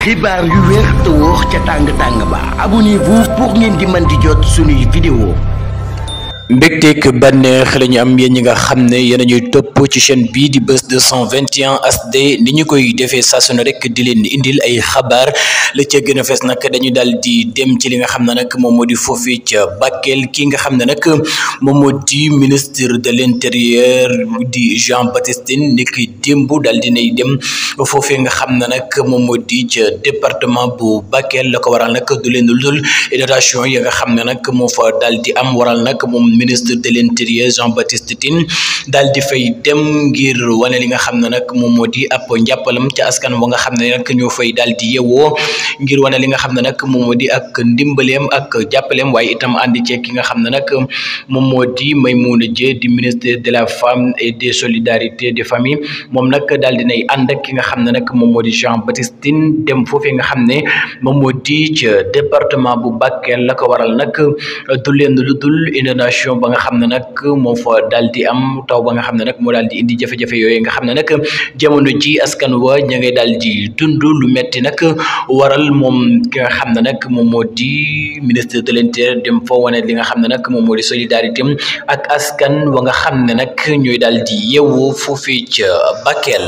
xibaar yu wér te wóor ca tàng ba abonnez-vous pour ngeen di mën di jot suñuy vidéo. mbégteeg bànneex la ñu am yéen ñi nga xam ne yéen a ñuy topp ci chaîne bii di Buzz 221 HD ni ñu koy defee saa su ne rek di leen indil ay xabaar la ca gën a fees nag dañu daal di dem ci li nga xam ne nag moom moo di foofii ca Bakel ki nga xam ne nag moom moo di ministre de l'intérieur di Jean Baptiste Tine ni ki démb daal di nay dem foofee nga xam ne nag moom moo di ca département bu Bakel la ko waral nag du leen dul inondation yi nga xam ne nag moo fa daal di am waral nag moom ministre de l'intérieur Jean Baptiste Tine daal di fay dem ngir wane li nga xam ne nag moom moo di ab njàppalam ca askan wa nga xam ne nag ñoo fay daal di yewoo ngir wane li nga xam ne nag moom moo di ak ndimbaleem ak jàppaleem waaye itam àndi ceeg ki nga xam ne nag moom moo di Maymouna Dieye di ministre de la femme et des solidarités des familles moom nag daal di nay ànd ak ki nga xam ne nag moom moo di Jean Baptiste Tine dem foofee nga xam ne moom moo di ca département bu Bakel la ko waral nag du leen lu dul inondation ba nga xam ne nag moo fa daal di am taw ba nga xam ne nag moo daal di indi jafe-jafe yooyu nga xam ne nag jamono ji askan wa ña ngay daal di dund lu metti nag waral moom ki nga xam ne nag moom moo di ministre de l'intérieur dem fa wane li nga xam ne nag moom moo di solidarité ak askan wa nga xam ne nag ñooy daal di yeewoo foofii ca Bakel.